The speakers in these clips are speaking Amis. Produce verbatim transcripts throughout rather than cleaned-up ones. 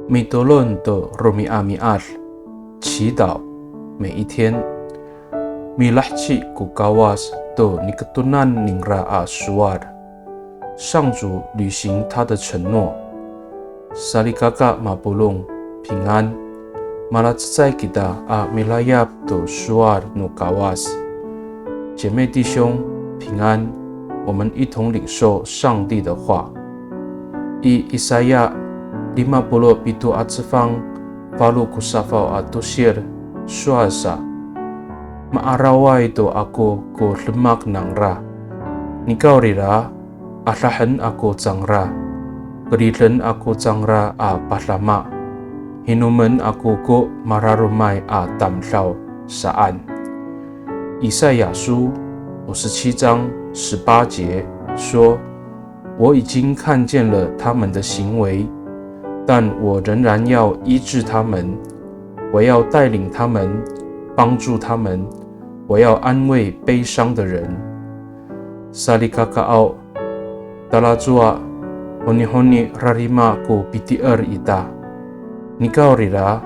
Mitolon to romi'ami'ad, 祈祷每一天。Milaheci ko Kawas to niketonan ningra a sowal. 上主履行他的承诺。Salikaka mapolong, 平安。Malacecay kita a milayap to sowal no Kawas. 姐妹弟兄，平安。我们一同领受上帝的话。I Isaya lima polo' pito a cefang, falo ko safaw a tosil, sowal sa, "Ma'araway to ako ko demak nangra. Nikawrira, adahen ako cangra, keriden ako cangra a padama, hinomen ako ko mararomay a tamdaw," saan. 以赛亚书五十七章十八节说，我已经看见了他们的行为，但我仍然要医治他们，我要带领他们，帮助他们，我要安慰悲伤的人。Salikakaaw, talacowa honihoni rarima ko pitier ita. Nikawrira,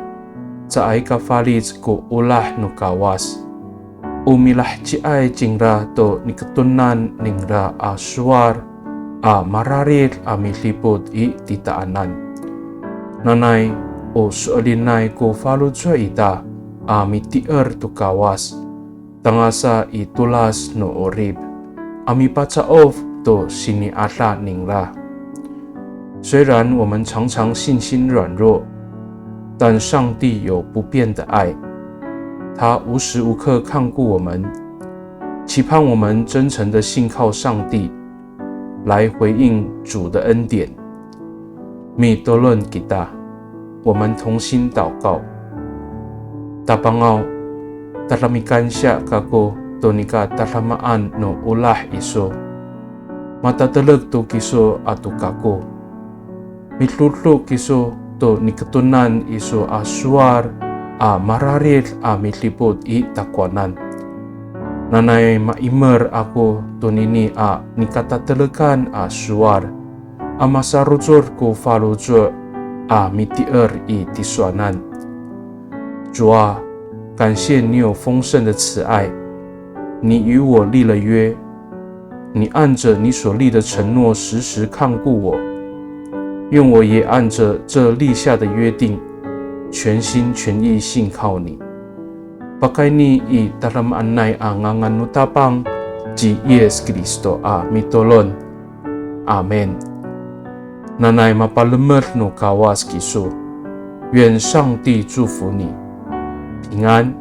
caay ka falic ko olah no Kawas. O milaheciay cingra to niketonan ningra a sowal a mararid a midipot i titaanan. Nanay, o so'elinay ko faloco' ita a mitier to Kawas, tangasa i tolas no 'orip, a mipaca'of to sini'ada ningra. 虽然我们常常信心软弱，但上帝有不变的爱，他无时无刻看顾我们，期盼我们真诚的信靠上帝，来回应主的恩典。Mitolon kita，我们同心祷告。Tapangaw, tada mikansiya kako to nika tadamaan no olah iso. Matatelek to kiso ato kako. Midodo kiso to niketonan iso a sowal a mararid a midipot i takowanan. Nanay ma'imer ako tonini a nikatatelekan a sowal a masarocod ko faloco' a mitier i tisowanan. 主啊，感谢你有丰盛的慈爱，你与我立了约，你按着你所立的承诺时时看顾我，愿我也按着这立下的约定，全心全意信靠你。Pakayni i tadamaanay a ngangan no Tapang ci Yis Kristo a mitolon. Amin. Nanay mapalemed no Kawas kiso. 愿上帝祝福你，平安。